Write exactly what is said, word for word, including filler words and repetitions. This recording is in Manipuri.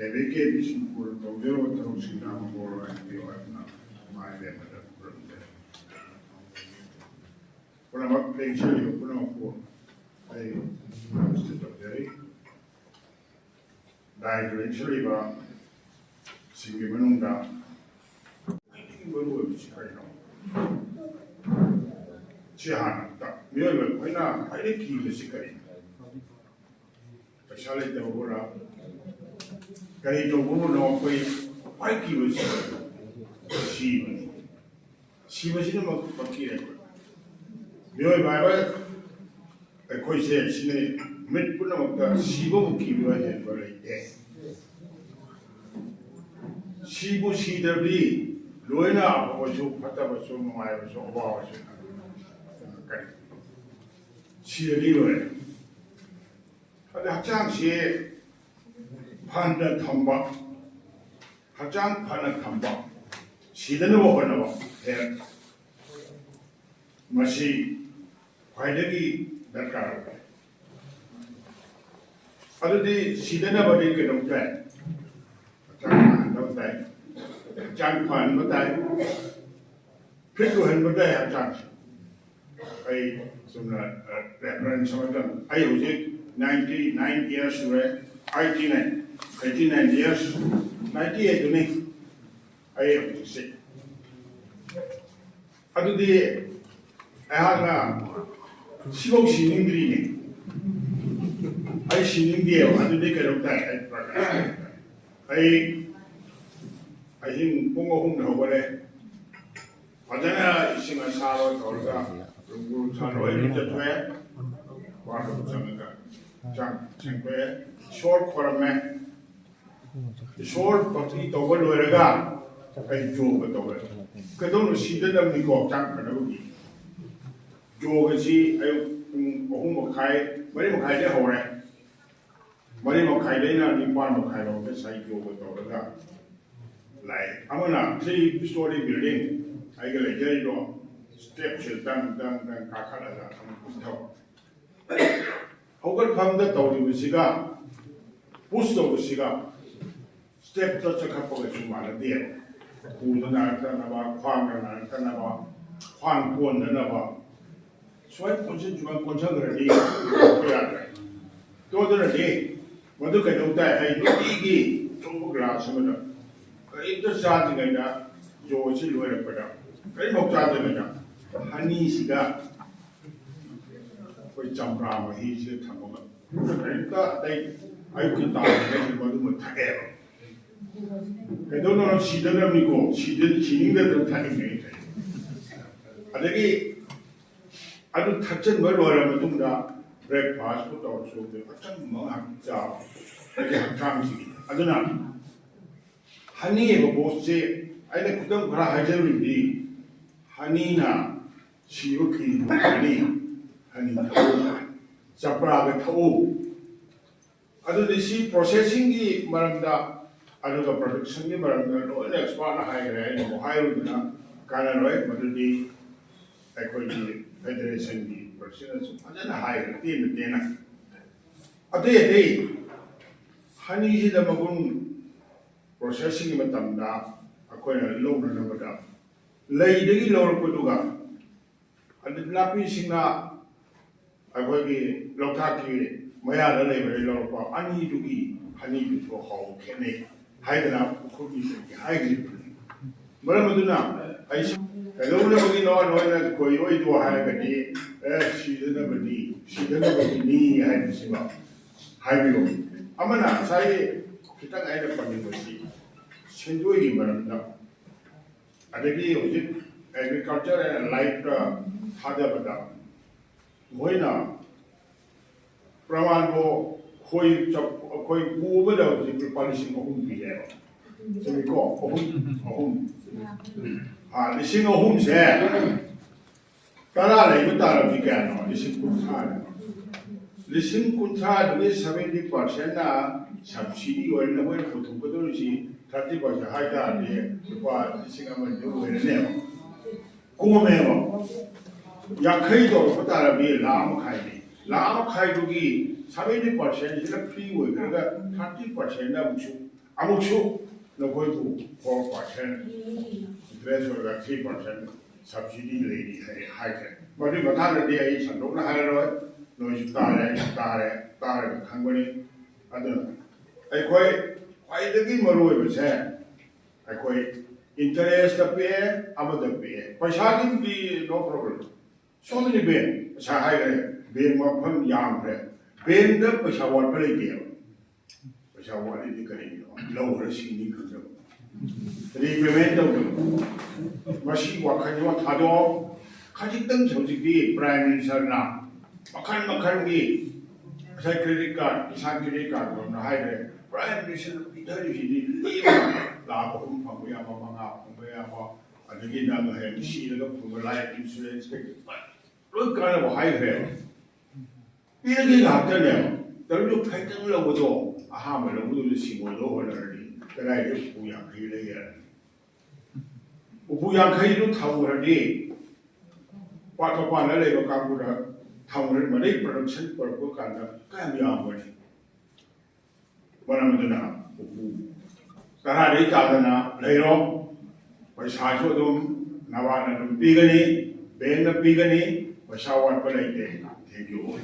ꯑꯦ ꯚꯤ ꯀꯦ ꯕꯤꯁꯅꯨꯄꯨꯔ ꯇꯧꯖꯔꯕ ꯊꯕꯛꯁꯤꯡꯗ ꯑꯃꯕꯨ ꯑꯣꯏꯔꯣ ꯍꯥꯏꯕꯤꯌꯨ ꯍꯥꯏꯗꯨꯅ ꯃꯥꯏ ꯂꯦꯝꯕꯗ ꯈꯨꯔꯨꯝꯖꯔꯤ꯫ ꯄꯨꯝꯅꯃꯛ ꯂꯦꯡꯁꯤꯜꯂꯤꯕ ꯄꯨꯝꯅꯃꯛꯄꯨ ꯑꯩ ꯅꯃꯁꯇꯦ ꯇꯧꯖꯔꯤ꯫ ꯂꯥꯏꯗꯨ ꯂꯦꯡꯁꯤꯜꯂꯤꯕ ꯁꯤꯡꯒꯤ ꯃꯅꯨꯡꯗ ꯈ꯭ꯋꯥꯏꯗꯒꯤ ꯃꯔꯨ ꯑꯣꯏꯕꯁꯤ ꯀꯔꯤꯅꯣ? ꯁꯤ ꯍꯥꯟꯅ ꯑꯝꯇ, ꯃꯤꯑꯣꯏꯕ ꯑꯩꯈꯣꯏꯅ ꯈ꯭ꯋꯥꯏꯗꯒꯤ ꯀꯤꯕꯁꯤ ꯀꯔꯤꯅꯣ? ꯄꯩꯁꯥ ꯂꯩꯇꯕꯕꯨꯔ? ꯀꯔꯤ ꯇꯧꯕꯕꯨꯅꯣ? ꯑꯩꯈꯣꯏ ꯈ꯭ꯋꯥꯏ ꯀꯤꯕꯁꯤ ꯁꯤꯕꯅꯤ꯫ ꯁꯤꯕꯁꯤꯅ ꯃ-, ꯃꯀꯤ ꯑꯩꯈꯣꯏ ꯃꯤꯑꯣꯏꯕ ꯍꯥꯏꯕ ꯑꯩꯈꯣꯏꯁꯦ ꯁꯤꯅꯤ꯫ ꯃꯤꯠ ꯄꯨꯝꯅꯃꯛꯇ ꯁꯤꯕꯕꯨ ꯀꯤꯕ ꯍꯦꯟꯕ ꯂꯩꯇꯦ꯫ ꯁꯤꯕꯨ ꯁꯤꯗ꯭ꯔꯕꯗꯤ ꯂꯣꯏꯅ ꯑꯐꯕꯁꯨ, ꯐꯠꯇꯕꯁꯨ, ꯅꯨꯡꯉꯥꯏꯕꯁꯨ, ꯑꯋꯥꯕꯁꯨ ꯀꯔꯤ ꯁꯤꯔꯗꯤ ꯂꯣꯏꯔꯦ꯫ ꯑꯗ ꯍꯛꯆꯥꯡꯁꯤ ꯐꯅ ꯊꯝꯕ, ꯍꯛꯆꯥꯡ ꯐꯅ ꯊꯝꯕ, ꯁꯤꯗꯅꯕ ꯍꯣꯠꯅꯕ ꯍꯦꯛ ꯃꯁꯤ ꯈ꯭ꯋꯥꯏꯗꯒꯤ ꯗꯔꯀꯥꯔ ꯑꯣꯏ꯫ ꯑꯗꯨꯗꯤ ꯁꯤꯗꯅꯕꯗꯤ ꯀꯩꯗꯧ ꯇꯥꯏ? ꯍꯛꯆꯥꯡ ꯐꯍꯟꯗꯕ ꯇꯥꯏ, ꯍꯛꯆꯥꯡ ꯐꯍꯟꯕ ꯇꯥꯏ, ꯐꯤꯠ ꯑꯣꯏꯍꯟꯕ ꯇꯥꯏ ꯍꯛꯆꯥꯡꯁꯦ꯫ ꯑꯩ ꯆꯨꯝꯅ, ꯑ, ꯔꯦꯐꯔꯦꯟꯁ ꯑꯃꯇꯪ, ꯑꯩ ꯍꯧꯖꯤꯛ ꯅꯥꯏꯟꯇꯤ ꯅꯥꯏꯟ ꯏꯌꯔꯁ ꯁꯨꯔꯦ꯫ Eighty nine, eighty nine years, ninety ꯑꯩꯠꯇꯨꯅꯤ ꯑꯩ ꯍꯧꯖꯤꯛꯁꯦ꯫ ꯑꯗꯨꯗꯤ ꯑꯩꯍꯥꯛꯅ ꯁꯤꯐꯧ ꯁꯤꯅꯤꯡꯗ꯭ꯔꯤꯅꯦ꯫ ꯑꯩ ꯁꯤꯅꯤꯡꯗꯦꯕ꯫ ꯑꯗꯨꯗꯤ ꯀꯩꯅꯣꯝ ꯇꯥꯏ, ꯑꯩ ꯄ꯭ꯔꯀꯥꯁ ꯇꯥꯏ꯫ ꯑꯩ ꯑꯍꯤꯡ ꯄꯨꯡ ꯑꯍꯨꯝꯗ ꯍꯧꯒꯠꯂꯦ꯫ ꯐꯖꯅ ꯏꯁꯤꯡ ꯑꯁꯥꯕ ꯇꯧꯔꯒ ꯂꯨꯝꯕꯨ ꯂꯨꯝꯁꯥ ꯂꯣꯏ ꯂꯨꯖꯊꯣꯛꯑꯦ꯫ ꯋꯥꯔꯗ ꯆꯪꯉꯒ ꯍꯛꯆꯥꯡ ꯁꯦꯡꯗꯣꯛꯑꯦ꯫ ꯏꯁꯣꯔ ꯈꯣꯏꯔꯝꯃꯦ꯫ ꯏꯁꯣꯔ ꯚꯛꯇꯤ ꯇꯧꯕ ꯂꯣꯏꯔꯒ ꯑꯩ ꯌꯣꯒ ꯇꯧꯔꯦ꯫ ꯀꯩꯗꯧꯅ ꯁꯤꯗꯅꯕꯅꯤꯀꯣ, ꯍꯛꯆꯥꯡ ꯐꯅꯕꯒꯤ꯫ ꯌꯣꯒꯁꯤ ꯑꯌꯨꯛ ꯄꯨꯡ ꯑꯍꯨꯝ ꯃꯈꯥꯏ, ꯃꯔꯤ ꯃꯈꯥꯏꯗꯩ ꯍꯧꯔꯦ꯫ ꯃꯔꯤ ꯃꯈꯥꯏꯗꯩꯅ ꯅꯤꯄꯥꯟ ꯃꯈꯥꯏ ꯐꯥꯎꯗ ꯉꯁꯥꯏ ꯌꯣꯒ ꯇꯧꯔꯒ ꯂꯥꯛꯑꯦ꯫ ꯑꯃꯅ three story building ꯑꯩꯒ ꯂꯩꯖꯔꯤꯗꯣ, ꯁ꯭ꯇꯦꯞꯁꯦ ꯗꯪ ꯗꯪ ꯗꯪ ꯀꯥꯈꯠꯂꯒ ꯑꯃꯨꯛ ꯀꯨꯝꯊꯕ꯫ ꯍꯧꯒꯠ ꯃꯐꯝꯗ ꯇꯧꯔꯤꯕꯁꯤꯒ ꯄꯨꯁ ꯇꯧꯕꯁꯤꯒ ꯁ꯭ꯇꯦꯞꯇ ꯆꯠꯈꯠꯄꯒꯁꯨ ꯃꯥꯟꯅꯗꯦꯕ꯫ ꯈꯨꯗ ꯅꯥꯔꯛꯇꯅꯕ, ꯈ꯭ꯋꯥꯡꯗ ꯅꯥꯔꯛꯇꯅꯕ, ꯈ꯭ꯋꯥꯡ ꯀꯣꯟꯗꯅꯕ ꯁꯨꯃꯥꯏꯅ ꯀꯣꯟꯁꯤꯟ ꯁꯨꯃꯥꯏꯅ ꯀꯣꯟꯁꯤꯟꯈ꯭ꯔꯗꯤ ꯌꯥꯗ꯭ꯔꯦ꯫ ꯇꯣꯗꯨꯅꯗꯤ ꯃꯗꯨ ꯀꯩꯗꯧ ꯇꯥꯏ ꯍꯥꯏ ꯅꯨꯡꯇꯤꯒꯤ ꯑꯆꯧꯕ ꯒ꯭ꯂꯥꯁ ꯑꯃꯗ ꯀꯔꯤꯝꯇ ꯆꯥꯗ꯭ꯔꯤꯉꯩꯗ ꯌꯣꯒꯁꯤ ꯂꯣꯏꯔꯛꯄꯗ ꯀꯔꯤꯝꯐꯥꯎ ꯆꯥꯗ꯭ꯔꯤꯉꯩꯗ ꯍꯅꯤꯁꯤꯒ ꯑꯩꯈꯣꯏ ꯆꯝꯄ꯭ꯔꯥ ꯃꯍꯤꯁꯤꯒ ꯊꯝꯃꯒ ꯀꯔꯤꯝꯇ ꯑꯇꯩ ꯑꯌꯨꯛꯀꯤ ꯇꯥꯗ꯭ꯔꯤꯉꯩꯗ ꯃꯗꯨꯃ ꯊꯛꯑꯦꯕ꯫ ꯀꯩꯗꯧꯅꯣ ꯁꯤꯗꯅꯕꯅꯤꯀꯣ, ꯁꯤꯗ ꯁꯤꯅꯤꯡꯗꯗꯅ ꯊꯛꯏꯅꯦ ꯑꯩ꯫ ꯑꯗꯒꯤ ꯑꯗꯨ ꯊꯛꯆꯟꯕ ꯂꯣꯏꯔ ꯃꯇꯨꯡꯗ ꯕ꯭ꯔꯦꯛꯐꯥꯁꯄꯨ ꯇꯧꯔꯁꯨ ꯑꯆꯝꯕ ꯉꯥꯛꯇ ꯆꯥꯕ꯫ ꯑꯩꯒꯤ ꯍꯛꯆꯥꯡꯁꯤꯒꯤ ꯑꯗꯨꯅ ꯍꯅꯤ ꯍꯥꯏꯕ ꯄꯣꯠꯁꯦ ꯑꯩꯅ ꯈꯨꯗꯝ ꯈꯔ ꯍꯥꯏꯖꯔꯨꯔꯗꯤ ꯍꯅꯤꯅ ꯁꯤꯕ ꯀꯤꯕ ꯍꯅꯤ, ꯍꯅꯤ ꯊꯛꯎ, ꯆꯝꯄ꯭ꯔꯥꯒ ꯊꯛꯎ꯫ ꯑꯗꯨꯗꯤ ꯁꯤ ꯄ꯭ꯔꯣꯁꯦꯁꯤꯡꯒꯤ ꯃꯔꯝꯗ ꯑꯗꯨꯒ ꯄ꯭ꯔꯗꯛꯁꯟꯒꯤ ꯃꯔꯝꯗ ꯂꯣꯏꯅ ꯑꯦꯛꯁꯄꯥꯔꯠꯅ ꯍꯥꯏꯈ꯭ꯔꯦ꯫ ꯑꯩꯅ ꯑꯃꯨꯛ ꯍꯥꯏꯔꯨꯗꯅ ꯀꯥꯟꯅꯔꯣꯏ꯫ ꯃꯗꯨꯗꯤ ꯑꯩꯈꯣꯏꯒꯤ ꯐꯦꯗꯔꯦꯁꯟꯒꯤ ꯄ꯭ꯔꯁꯤꯗꯦꯟꯅꯁꯨ ꯐꯖꯅ ꯍꯥꯏꯈ꯭ꯔꯦ ꯇꯦꯟꯅ ꯇꯦꯟꯅ꯫ ꯑꯇꯩ ꯑꯇꯩ ꯍꯅꯤꯁꯤꯗ ꯃꯒꯨꯟ ꯄ꯭ꯔꯣꯁꯦꯁꯤꯡꯒꯤ ꯃꯇꯝꯗ ꯑꯩꯈꯣꯏꯅ ꯂꯧꯅꯅꯕꯗ ꯂꯩꯗꯒꯤ ꯂꯧꯔꯛꯄꯗꯨꯒ ꯑꯗꯨ ꯅꯥꯄꯤꯁꯤꯡꯅ ꯑꯩꯈꯣꯏꯒꯤ ꯂꯣꯛꯇꯥꯛꯀꯤ ꯃꯌꯥꯗ ꯂꯩꯕꯗꯒꯤ ꯂꯧꯔꯛꯄ ꯑꯅꯤꯗꯨꯒꯤ ꯍꯅꯤꯗꯨꯁꯨ ꯍꯥꯎꯕ ꯈꯦꯠꯅꯩ ꯍꯥꯏꯗꯅ ꯎꯈ꯭ꯔꯨꯜꯒꯤ ꯀꯩꯒꯤ ꯍꯥꯏꯈꯤꯕꯅꯤ꯫ ꯃꯔꯝ ꯑꯗꯨꯅ ꯑꯩꯁꯨ ꯀꯩꯗꯧꯅꯕꯒꯤꯅꯣ ꯅꯣꯏꯅ ꯈꯣꯏꯔꯣꯏꯗꯣ ꯍꯥꯏꯔꯒꯗꯤ ꯑꯦ ꯁꯤꯗꯅꯕꯅꯤ, ꯁꯤꯗꯅꯕꯒꯤꯅꯤ ꯍꯥꯏꯕꯁꯤꯃ ꯍꯥꯏꯕꯤꯌꯨ꯫ ꯑꯃꯅ ꯉꯁꯥꯏꯒꯤ ꯈꯤꯇꯪ ꯑꯩꯅ ꯄꯟꯅꯤꯡꯕꯁꯤ ꯁꯦꯟꯗꯣꯏꯒꯤ ꯃꯔꯝꯗ ꯑꯗꯒꯤ ꯍꯧꯖꯤꯛ ꯑꯦꯒ꯭ꯔꯤꯀꯜꯆꯔ ꯑꯦꯟ ꯂꯥꯏꯐꯇ ꯊꯥꯗꯕꯗ ꯃꯈꯣꯏꯅ ꯄ꯭ꯔꯃꯥꯟꯕꯨ ꯈꯣꯏ ꯆꯞ-, ꯑꯩꯈꯣꯏ ꯎ ꯑꯃꯗ ꯍꯧꯖꯤꯛ ꯂꯨꯄꯥ ꯂꯤꯁꯤꯡ ꯑꯍꯨꯝ ꯄꯤꯔꯦꯕ꯫ ꯆꯨꯝꯃꯤꯀꯣ? ꯑꯍꯨꯝ, ꯑꯍꯨꯝ꯫ ꯑꯥ, ꯂꯤꯁꯤꯡ ꯑꯍꯨꯝꯁꯦ ꯇꯔꯥ ꯂꯩꯕ ꯇꯥꯔꯗꯤ ꯀꯌꯥꯅꯣ? ꯂꯤꯁꯤꯡ ꯀꯨꯟꯊ꯭ꯔꯥꯅꯦꯕ꯫ ꯂꯤꯁꯤꯡ ꯀꯨꯟꯊ꯭ꯔꯥꯗꯨꯒꯤ ꯁꯚꯦꯟꯇꯤ ꯄꯥꯔꯁꯦꯟꯅ ꯁꯕꯁꯤꯗꯤ ꯑꯣꯏꯅ ꯑꯩꯈꯣꯏꯅ ꯄꯨꯊꯣꯛꯀꯗꯧꯔꯤꯁꯤ ꯊꯥꯔꯇꯤ ꯄꯥꯔꯁꯦꯟ ꯍꯥꯏ ꯇꯥꯔꯗꯤ ꯂꯨꯄꯥ ꯂꯤꯁꯤꯡ ꯑꯃ ꯑꯅꯤꯗꯨ ꯑꯣꯏꯔꯅꯦꯕ꯫ ꯀꯣꯝꯃꯦꯕ꯫ ꯌꯥꯡꯈꯩ ꯇꯧꯔꯛꯄ ꯇꯥꯔꯗꯤ ꯂꯥꯈ ꯑꯃ ꯃꯈꯥꯏꯅꯤ꯫ ꯂꯥꯈ ꯃꯈꯥꯏꯗꯨꯒꯤ seventy percent ꯁꯤꯅ free ꯑꯣꯏꯈ꯭ꯔꯒ thirty percent ꯅ ꯑꯃꯨꯛꯁꯨ ꯑꯃꯨꯛꯁꯨ ꯅꯈꯣꯏꯕꯨ four percent interest ꯑꯣꯏꯔꯒ three percent subsidy ꯂꯩꯔꯤ ꯍꯥꯏ ꯍꯥꯏꯈ꯭ꯔꯦ꯫ ꯃꯗꯨꯒꯤ ꯃꯇꯥꯡꯗꯗꯤ ꯑꯩ ꯁꯟꯗꯣꯛꯅ ꯍꯥꯏꯔꯔꯣꯏ, ꯅꯣꯏꯁꯨ ꯇꯥꯔꯦ, ꯑꯩꯁꯨ ꯇꯥꯔꯦ, ꯇꯥꯔꯒ ꯈꯪꯕꯅꯤ꯫ ꯑꯗꯨꯅ ꯑꯩꯈꯣꯏ ꯈ꯭ꯋꯥꯏꯗꯒꯤ ꯃꯔꯨ ꯑꯣꯏꯕꯁꯦ ꯑꯩꯈꯣꯏ interest ꯄꯤꯛꯑꯦ, ꯑꯃꯗ ꯄꯤꯛꯑꯦ, ꯄꯩꯁꯥꯒꯤꯕꯨꯗꯤ no problem꯫ So many bank, ꯉꯁꯥꯏ ꯍꯥꯏꯈ꯭ꯔꯦ, bank ꯃꯐꯝ ꯌꯥꯝꯈ꯭ꯔꯦ, bank ꯇ ꯄꯩꯁꯥ ꯋꯥꯠꯄ ꯂꯩꯇꯦꯕ꯫ ꯄꯩꯁꯥ ꯋꯥꯠꯂꯤꯗꯤ ꯀꯔꯤꯒꯤꯅꯣ? ꯂꯧꯈ꯭ꯔ ꯁꯤꯡꯅꯤ ꯈꯪꯗꯕ, repayment ꯇꯧꯗꯕ꯫ ꯃꯁꯤ ꯋꯥꯈꯜ ꯑꯃ ꯊꯥꯗꯣꯛꯑꯣ꯫ ꯈꯖꯤꯛꯇꯪ ꯍꯧꯖꯤꯛꯇꯤ Prime Minister ꯅ ꯃꯈꯜ ꯃꯈꯜꯒꯤ ꯉꯁꯥꯏ credit card, Kisan credit card ꯒꯨꯝꯅ ꯍꯥꯏꯈ꯭ꯔꯦ, Prime Minister ꯅ ꯄꯤꯊꯔꯤꯁꯤꯗꯤ ꯂꯦꯝꯅ ꯂꯥꯈ ꯑꯍꯨꯝ ꯐꯪꯕ ꯌꯥꯕ, ꯃꯉꯥ ꯐꯪꯕ ꯌꯥꯕ, ꯑꯗꯒꯤ ꯅꯪ ꯍꯌꯦꯡ ꯁꯤꯔꯒ ꯐꯪꯕ life insurance ꯀꯩꯀꯩ ꯂꯣꯏ ꯀꯥꯟꯅꯕ ꯍꯥꯏꯈ꯭ꯔꯦꯕ꯫ ꯄꯤꯔꯒꯦ ꯉꯥꯛꯇꯅꯦꯕ꯫ ꯇꯔꯨꯛ ꯈꯤꯇꯪ ꯂꯧꯕꯗꯣ, ꯑꯍꯥꯟꯕ ꯂꯧꯕꯗꯨꯗ ꯁꯤꯡꯉꯣꯏꯗꯧ ꯍꯣꯠꯅꯔꯗꯤ ꯀꯗꯥꯏꯗ ꯎꯄꯨ ꯌꯥꯡꯈꯩ ꯂꯩꯒꯦ? ꯎꯄꯨ ꯌꯥꯡꯈꯩꯗꯨ ꯊꯝꯈ꯭ꯔꯗꯤ ꯄꯥꯠ ꯃꯄꯥꯟꯗ ꯂꯩꯕ ꯀꯥꯡꯕꯨꯗ ꯊꯝꯈ꯭ꯔꯗꯤ ꯃꯗꯩ production ꯄꯨꯔꯛꯄ ꯀꯥꯟꯗ ꯀꯌꯥꯝ ꯌꯥꯝꯒꯅꯤ? ꯃꯔꯝ ꯑꯗꯨꯅ ꯎꯄꯨ ꯇꯔꯥꯗꯩ ꯇꯥꯗꯅ ꯂꯩꯔꯣ꯫ ꯄꯩꯁꯥꯁꯨ ꯑꯗꯨꯝ ꯅꯕꯥꯠꯅ ꯑꯗꯨꯝ ꯄꯤꯒꯅꯤ, bank ꯅ ꯄꯤꯒꯅꯤ, ꯄꯩꯁꯥ ꯋꯥꯠꯄ ꯂꯩꯇꯦ꯫ Thank you all.